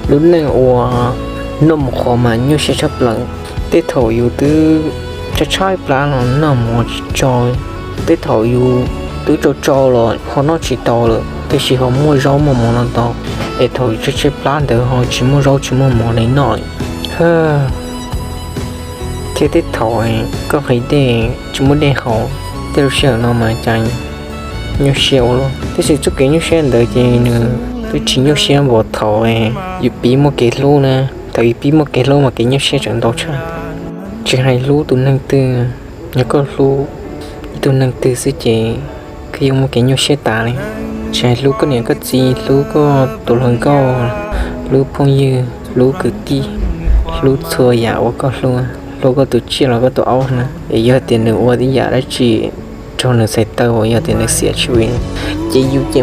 Lub neej uas noj mov qhuav mas nyuaj siab tshaj plaws. Tej thaum yus twb tshaib tshaib plab los noj mov tsis tsau, tej thaum yus twb tsau tsau los ho noj tsis tau lawm, tiam sis ho muaj zaub muaj mov no tau, es thaum yus tshaib tshaib plab ntawd ho tsis muaj zaub tsis muaj mov li noj li. Thiab tej thaum koj nqhis dej tsis muaj dej haus, tej lub sij hawm no mas cas nyuaj siab ua luaj. Tiam sis txoj kev nyuaj siab ntawd ces nws twb tsis nyuaj siab npaum thaum yus pib muaj kev hlub na. Thaum yus pib muaj kev hlub mas kev nyuaj siab tseem ntau tshaj. Tsis hais hlub tus neeg twg, yog koj hlub ib tug neeg twg xwb ces koj yeej muaj kev nyuaj siab tas li. Tsis hais hlub koj niam koj txiv, hlub koj tus hluas nkauj, hlub phooj ywg, hlub kwv tij, hlub txhua yam uas koj hlub, hlub koj tus tsiaj los koj tus aub na, es yog tias nws ua ib yam dab tsi raug nws txhais taw uas yog tias nws xiam tshwm, ces yus ces